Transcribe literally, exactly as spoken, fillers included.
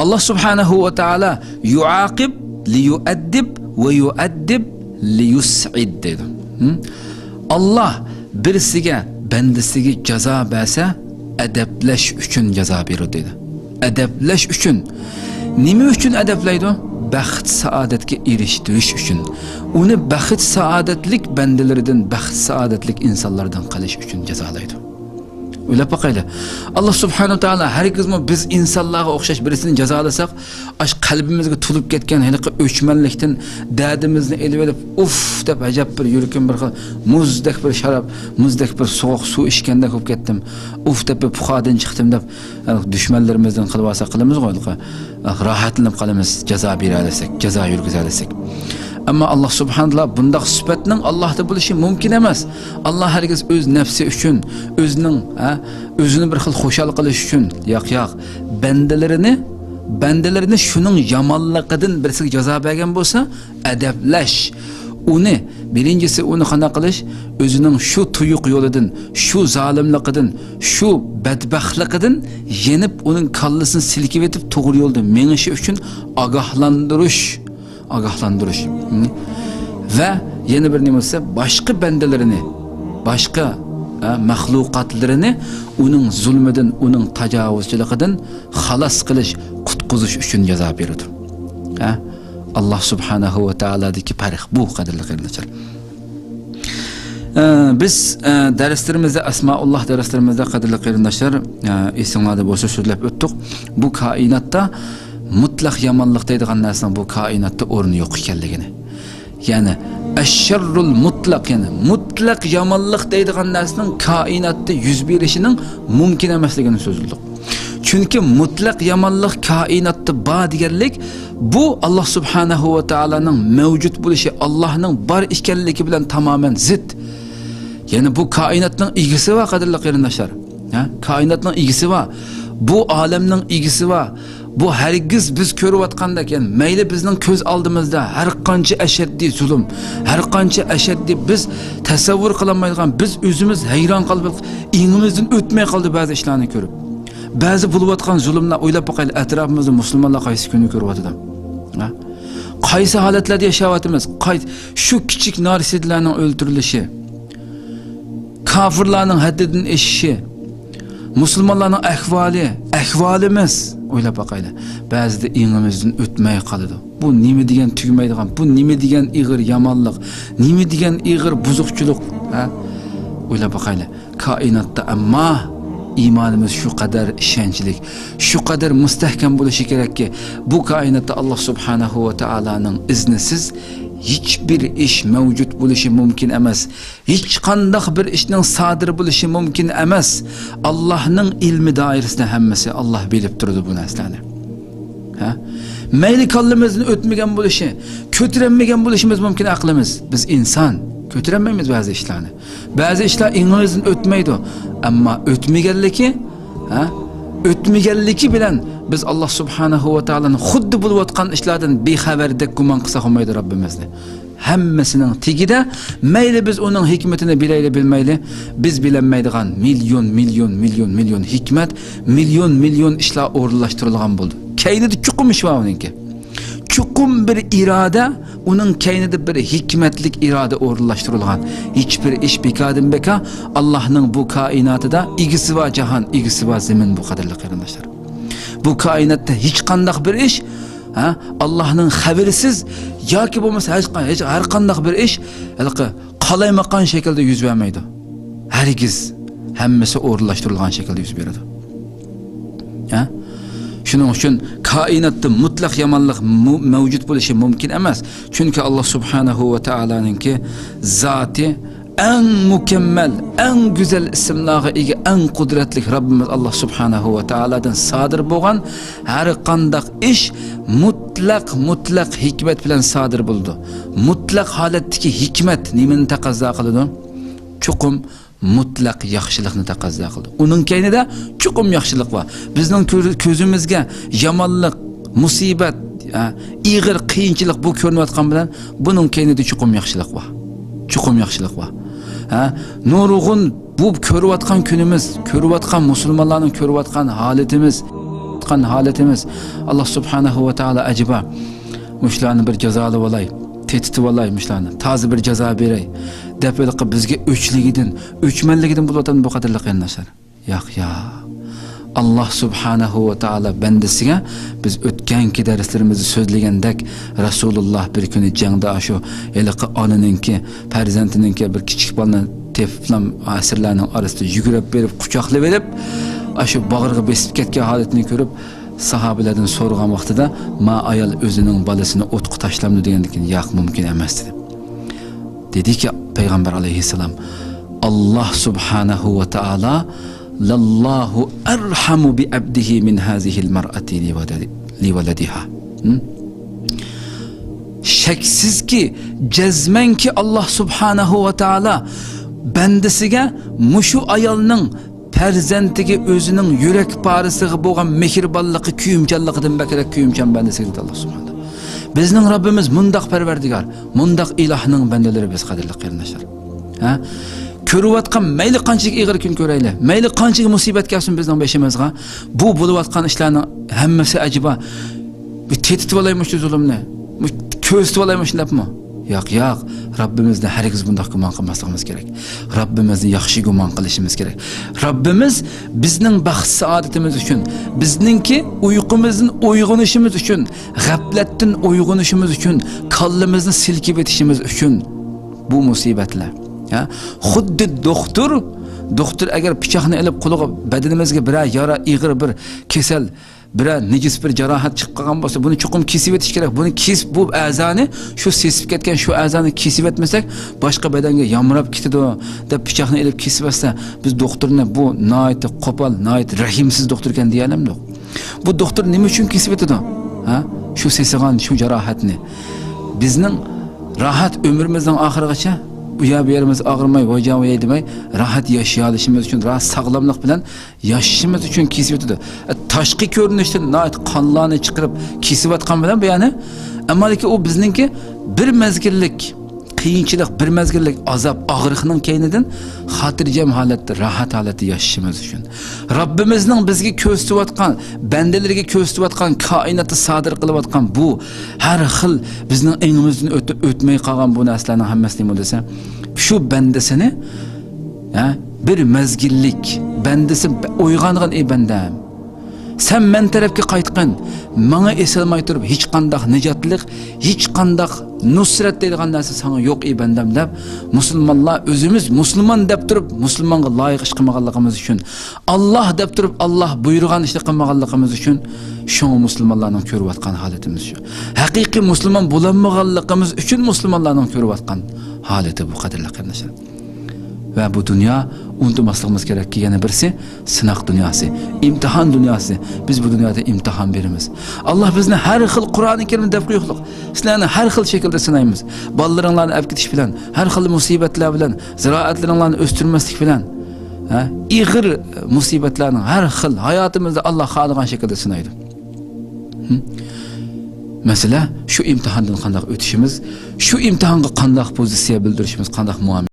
ئاللا سۇبھانەھۇ ۋە تائالا يۇئاقىب لىيۇئەددىب ۋە يۇئەددىب لىيۇسئىد دەيدۇ. ھە؟ ئاللا بىرسىگە، بەندىسىگە جازا بەرسە، ئەدەپلەش ئۈچۈن جازا بېرىدۇ دەيدۇ. ئەدەپلەش ئۈچۈن. نېمە ئۈچۈن ئەدەپلەيدۇ؟ بەخت سائادەتكە ئېرىشتۈرۈش ئۈچۈن. ئۇنى بەخت سائادەتلىك بەندىلىرىدىن، بەخت سائادەتلىك ئىنسانلاردىن قىلىش ئۈچۈن جازالايدۇ. ئويلاپ باقايلى. ئاللا سۇبھانەھۇ ۋە تائالا ھەرگىزمۇ بىز ئىنسانلارغا ئوخشاش بىرسىنى جازالىساق، ئاش قەلبىمىزگە تولۇپ كەتكەن ھېلىقى ئۆچمەنلىكتىن دەردىمىزنى ئېلىۋېلىپ، ئۇف دەپ ئەجەب بىر يۈرىكىم بىر خىل مۇزدەك بىر شاراب، مۇزدەك بىر سوغۇق سۇ ئىچكەندەك بولۇپ كەتتىم. ئۇف دەپ بىر پۇخادىن چىقتىم دەپ، دۈشمەنلىرىمىزدىن قىلىۋالساق قىلىمىزغۇ ھېلىقى. راھەتلىنىپ قالىمىز، جازا بېرەلىسەك، جازا يۈرگۈزەلىسەك. ئەمما ئاللا سۇبھانەھۇ ۋە تائالا بۇنداق سۈپەتنىڭ ئاللاھتا بولۇشى مۇمكىن ئەمەس. ئاللا ھەرگىز ئۆز نەپسى ئۈچۈن، ئۆزىنىڭ، ھە، ئۆزىنى بىر خىل خۇشال قىلىش ئۈچۈن، ياق، ياق، بەندىلىرىنى، بەندىلىرىنى شۇنىڭ يامانلىقىدىن بىرسىگە جازا بەرگەن بولسا، ئەدەپلەش، ئۇنى، بىرىنچىسى، ئۇنى قانداق قىلىش؟ ئۆزىنىڭ شۇ تۇيۇق يولىدىن، شۇ زالىملىقىدىن، شۇ بەتبەختلىقىدىن يېنىپ، ئۇنىڭ كاللىسىنى سىلكىۋېتىپ، توغرا يولدا مېڭىشى ئۈچۈن ئاگاھلاندۇرۇش، ئاگاھلاندۇرۇش. ۋە يەنە بىر نېمە دېسە، باشقا بەندىلىرىنى، باشقا، ھە، مەخلۇقاتلىرىنى ئۇنىڭ زۇلمىدىن، ئۇنىڭ تاجاۋۇزچىلىقىدىن خالاس قىلىش، قۇتقۇزۇش ئۈچۈن جازا بېرىدۇ. ھە؟ ئاللا سۇبھانەھۇ ۋە تائالادىكى پەرق بۇ، قەدىرلىك قېرىنداشلار. ئە، بىز، ئە، دەرسلىرىمىزدە، ئەسمائۇللا دەرسلىرىمىزدە، قەدىرلىك قېرىنداشلار، ئە، ئېسىڭلاردا بولسا سۆزلەپ ئۆتتۇق. بۇ كائىناتتا مۇتلەق يامانلىق دەيدىغان نەرسىنىڭ بۇ كائىناتتا ئورنى يوق ئىكەنلىكىنى. يەنى، ئەششەررۇل مۇتلەق، يەنى مۇتلەق يامانلىق دەيدىغان نەرسىنىڭ كائىناتتا يۈز بېرىشىنىڭ مۇمكىن ئەمەسلىكىنى سۆزلىدۇق. چۈنكى مۇتلەق يامانلىق كائىناتتا بار دېگەنلىك، بۇ ئاللا سۇبھانەھۇ ۋە تائالانىڭ مەۋجۇت بولۇشى، ئاللانىڭ بار ئىكەنلىكى بىلەن تامامەن زىت. يەنى بۇ كائىناتنىڭ ئىگىسى بار، قەدىرلىك قېرىنداشلار. ھە؟ كائىناتنىڭ ئىگىسى بار. بۇ ئالەمنىڭ ئىگىسى بار. بۇ ھەرگىز بىز كۆرۈۋاتقاندەك، يەنى مەيلى بىزنىڭ كۆز ئالدىمىزدا ھەر قانچە ئەشەددىي زۇلۇم، ھەر قانچە ئەشەددىي بىز تەسەۋۋۇر قىلالمايدىغان، بىز ئۆزىمىز ھەيران قالىپ، ئېڭىمىزدىن ئۆتمەي قالدى بەزى ئىشلارنى كۆرۈپ. بەزى بولۇۋاتقان زۇلۇملار، ئويلاپ باقايلى، ئەتراپىمىزدا مۇسۇلمانلار قايسى كۈننى كۆرۈۋاتىدۇ؟ ھە؟ قايسى ھالەتلەردە ياشاۋاتىمىز؟ قاي-، شۇ كىچىك نارسىدىلەرنىڭ ئۆلتۈرۈلۈشى، كاپىرلارنىڭ ھەددىدىن ئېشىشى، مۇسۇلمانلارنىڭ ئەھۋالى، ئەھۋالىمىز، ئويلاپ باقايلى. بەزىدە ئېڭىمىزدىن ئۆتمەي قالىدۇ. بۇ نېمە دېگەن تۈگىمەيدىغان، بۇ نېمە دېگەن ئېغىر يامانلىق، نېمە دېگەن ئېغىر بۇزۇقچىلىق، ھە؟ ئويلاپ باقايلى. كائىناتتا ئەمما ئىمانىمىز شۇ قەدەر ئىشەنچلىك، شۇ قەدەر مۇستەھكەم بولۇشى كېرەككى، بۇ كائىناتتا ئاللا سۇبھانەھۇ ۋە تائالانىڭ ئىزنىسىز ھېچبىر ئىش مەۋجۇت بولۇشى مۇمكىن ئەمەس. ھېچقانداق بىر ئىشنىڭ سادىر بولۇشى مۇمكىن ئەمەس. ئاللانىڭ ئىلمى دائىرىسىدە ھەممىسى، ئاللا بىلىپ تۇرىدۇ بۇ نەرسىلەرنى. ھە؟ مەيلى كاللىمىزدىن ئۆتمىگەن بولۇشى، كۆتۈرەلمىگەن بولۇشىمىز مۇمكىن ئەقلىمىز. بىز ئىنسان، كۆتۈرەلمەيمىز بەزى ئىشلارنى. بەزى ئىشلار ئېڭىمىزدىن ئۆتمەيدۇ. ئەمما ئۆتمىگەنلىكى، ھە؟ ئۆتمىگەنلىكى بىلەن بىز ئاللا سۇبھانەھۇ ۋە تائالانى خۇددى بولۇۋاتقان ئىشلاردىن بىخەۋەردەك گۇمان قىلساق بولمايدۇ رەببىمىزنى. ھەممىسىنىڭ تېگىدە، مەيلى بىز ئۇنىڭ ھېكمىتىنى بىلەيلى بىلمەيلى، بىز بىلەلمەيدىغان مىليون، مىليون، مىليون، مىليون ھېكمەت، مىليون، مىليون ئىشلار ئورۇنلاشتۇرۇلغان بولىدۇ. كەينىدە چوقۇم ئىش بار ئۇنىڭكى. چوقۇم بىر ئىرادە، ئۇنىڭ كەينىدە بىر ھېكمەتلىك ئىرادە ئورۇنلاشتۇرۇلغان. ھېچبىر ئىش بىكاردىن بىكار، ئاللانىڭ بۇ كائىناتىدا ئىگىسى بار جاھان، ئىگىسى بار زېمىن بۇ، قەدىرلىك قېرىنداشلار. بۇ كائىناتتا ھېچقانداق بىر ئىش، ھە، ئاللانىڭ خەۋىرىسىز ياكى بولمىسا ھەر، ھەر قانداق بىر ئىش ھېلىقى قالايمىقان شەكىلدە يۈز بەرمەيدۇ. ھەرگىز. ھەممىسى ئورۇنلاشتۇرۇلغان شەكىلدە يۈز بېرىدۇ. ھە؟ شۇنىڭ ئۈچۈن كائىناتتا مۇتلەق يامانلىق مۇ-، مەۋجۇت بولۇشى مۇمكىن ئەمەس. چۈنكى ئاللا سۇبھانەھۇ ۋە تائالانىڭكى زاتى ئەڭ مۇكەممەل، ئەڭ گۈزەل ئىسىملارغا ئىگە، ئەڭ قۇدرەتلىك رەببىمىز ئاللا سۇبھانەھۇ ۋە تائالادىن سادىر بولغان ھەر قانداق ئىش مۇتلەق، مۇتلەق ھېكمەت بىلەن سادىر بولىدۇ. مۇتلەق ھالەتتىكى ھېكمەت نېمىنى تەقەززا قىلىدۇ؟ چوقۇم مۇتلەق ياخشىلىقنى تەقەززا قىلىدۇ. ئۇنىڭ كەينىدە چوقۇم ياخشىلىق بار. بىزنىڭ كۆز-، كۆزىمىزگە يامانلىق، مۇسىبەت، ھە، ئېغىر قىيىنچىلىق بۇ كۆرۈنۈۋاتقان بىلەن بۇنىڭ كەينىدە چوقۇم ياخشىلىق بار. چوقۇم ياخشىلىق بار. ھە، نۇرغۇن بۇ كۆرۈۋاتقان كۈنىمىز، كۆرۈۋاتقان مۇسۇلمانلارنىڭ كۆرۈۋاتقان ھالىتىمىز، چىققان ھالىتىمىز، ئاللا سۇبھانەھۇ ۋە تائالا ئەجەبا مۇشۇلارنى بىر جازالىۋالاي، تېتىتىۋالاي، مۇشۇلارنى تازا بىر جازا بېرەي دەپ، ھېلىقى بىزگە ئۆچلۈكىدىن، ئۆچمەنلىكىدىن بولۇۋاتامدۇ بۇ، قەدىرلىك قېرىنداشلار؟ ياق، ياق. ئاللا سۇبھانەھۇ ۋە تائالا بەندىسىگە، بىز ئۆتكەنكى دەرسلىرىمىزدە سۆزلىگەندەك، رەسۇلۇللا بىر كۈنى جەڭدە ئاشۇ ھېلىقى ئانىنىڭكى، پەرزەنتىنىڭكى بىر كىچىك بالىنى تېپىپلا ئەسىرلەرنىڭ ئارىسىدا يۈگۈرۈپ بېرىپ، قۇچاقلىۋېلىپ، ئاشۇ باغرىغا بېسىپ كەتكەن ھالىتىنى كۆرۈپ، ساھابىلەردىن سورىغان ۋاقتىدا، ما ئايال ئۆزىنىڭ بالىسىنى ئوتقا تاشلامدۇ دېگەندىن كېيىن، ياق، مۇمكىن ئەمەس دېدى. دېدىكى پەيغەمبەر ئەلەيھىسسالام، ئاللا سۇبھانەھۇ ۋە تائالا، لاللاھۇ ئەرھەمۇ بىئەبدىھى مىن ھازىھىل مەرئەتى لىۋەلەدىھا. ھە؟ شەكسىزكى، جەزمەنكى، ئاللا سۇبھانەھۇ ۋە تائالا بەندىسىگە مۇشۇ ئايالنىڭ پەرزەنتىگە ئۆزىنىڭ يۈرەك پارىسىغا بولغان مېھرىبانلىقى، كۆيۈمچانلىقىدىن بەكرەك كۆيۈمچان بەندىسىگە دېدى ئاللا سۇبھانەھۇ. بىزنىڭ رەببىمىز مۇنداق پەرۋەردىگار، مۇنداق ئىلاھنىڭ بەندىلىرى بىز، قەدىرلىك قېرىنداشلار. ھە؟ كۆرۈۋاتقان مەيلى قانچىلىك ئېغىر كۈن كۆرەيلى، مەيلى قانچىلىك مۇسىبەت كەلسۇن بىزنىڭ بېشىمىزغا، بۇ بولۇۋاتقان ئىشلارنىڭ ھەممىسى ئەجەبا بىر تېتىتىۋالايمۇ شۇ زۇلۇمنى، بىر كۆزىتىۋالايمۇ شۇ دەپمۇ؟ ياق، ياق. رەببىمىزنى ھەرگىز بۇنداق گۇمان قىلماسلىقىمىز كېرەك. رەببىمىزنى ياخشى گۇمان قىلىشىمىز كېرەك. رەببىمىز بىزنىڭ بەخت-سائادىتىمىز ئۈچۈن، بىزنىڭكى ئۇيقۇمىزدىن ئويغىنىشىمىز ئۈچۈن، غەپلەتتىن ئويغىنىشىمىز ئۈچۈن، كاللىمىزنى سىلكىۋېتىشىمىز ئۈچۈن بۇ مۇسىبەتلەر. ھە؟ خۇددى دوختۇر، دوختۇر ئەگەر پىچاقنى ئېلىپ قولىغا، بەدىنىمىزگە بىرەر يارا، ئېغىر بىر كېسەل، بىرەر نىجىس بىر جاراھەت چىقىپ قالغان بولسا، بۇنى چوقۇم كېسىۋېتىش كېرەك. بۇنى كېسىپ، بۇ ئەزانى شۇ سېسىپ كەتكەن شۇ ئەزانى كېسىۋەتمىسەك، باشقا بەدەنگە يامراپ كېتىدۇ دەپ پىچاقنى ئېلىپ كېسىۋەتسە، بىز دوختۇرنى بۇ ناھايىتى قوپال، ناھايىتى رەھىمسىز دوختۇر ئىكەن دېيەلەمدۇق؟ بۇ دوختۇر نېمە ئۈچۈن كېسىۋېتىدۇ؟ ھە؟ شۇ سېسىغان شۇ جاراھەتنى. بىزنىڭ راھەت ئۆمرىمىزنىڭ ئاخىرىغىچە بۇ يا بۇ يېرىمىز ئاغرىماي، ۋايجان ۋاياي دېمەي، راھەت ياشىيالىشىمىز ئۈچۈن، راھەت ساغلاملىق بىلەن ياشىشىمىز ئۈچۈن كېسىۋېتىدۇ. ئە، تاشقى كۆرۈنۈشتىن ناھايىتى قانلارنى چىقىرىپ كېسىۋاتقان بىلەن بۇ يەنى، ئەمما لېكىن ئۇ بىزنىڭكى بىر مەزگىللىك قىيىنچىلىق، بىر مەزگىللىك ئازاب، ئاغرىقنىڭ كەينىدىن خاتىرجەم ھالەتتە، راھەت ھالەتتە ياشىشىمىز ئۈچۈن، رەببىمىزنىڭ بىزگە كۆرسىتىۋاتقان، بەندىلىرىگە كۆرسىتىۋاتقان، كائىناتتا سادىر قىلىۋاتقان بۇ ھەر خىل بىزنىڭ ئېڭىمىزدىن ئۆتۈپ ئۆتمەي قالغان بۇ نەرسىلەرنىڭ ھەممىسى نېمە دېسە، شۇ بەندىسىنى، ھە، بىر مەزگىللىك بەندىسى ئويغانغىن، ئەي بەندەم. سەن مەن تەرەپكە قايتقىن، ماڭا ئېسىلماي تۇرۇپ ھېچقانداق نىجاتلىق، ھېچقانداق نۇسرەت دەيدىغان نەرسە ساڭا يوق، ئەي بەندەم، دەپ، مۇسۇلمانلار ئۆزىمىز مۇسۇلمان دەپ تۇرۇپ، مۇسۇلمانغا لايىق ئىش قىلمىغانلىقىمىز ئۈچۈن، ئاللا دەپ تۇرۇپ، ئاللا بۇيرۇغان ئىشنى قىلمىغانلىقىمىز ئۈچۈن، شۇڭا مۇسۇلمانلارنىڭ كۆرۈۋاتقان ھالىتىمىز شۇ. ھەقىقىي مۇسۇلمان بولالمىغانلىقىمىز ئۈچۈن مۇسۇلمانلارنىڭ كۆرۈۋاتقان ھالىتى بۇ، قەدىرلىك قېرىنداشلار. ۋە بۇ دۇنيا، ئۇنتۇماسلىقىمىز كېرەككى يەنە بىرسى، سىناق دۇنياسى، ئىمتىھان دۇنياسى. بىز بۇ دۇنيادا ئىمتىھان بېرىمىز. ئاللا بىزنى ھەر خىل، قۇرئانى كەرىمدە دەپ قويۇقلۇق، سىلەرنى ھەر خىل شەكىلدە سىنايمىز. بالىلىرىڭلارنى ئەپ كېتىش بىلەن، ھەر خىل مۇسىبەتلەر بىلەن، زىرائەتلىرىڭلارنى ئۆستۈرمەسلىك بىلەن، ھە، ئېغىر مۇسىبەتلەرنىڭ ھەر خىل ھاياتىمىزدا ئاللا خالىغان شەكىلدە سىنايدۇ. ھە؟ مەسىلە، شۇ ئىمتىھاندىن قانداق ئۆتۈشىمىز، شۇ ئىمتىھانغا قانداق پوزىتسىيە بىلدۈرۈشىمىز، قانداق مۇئامىلە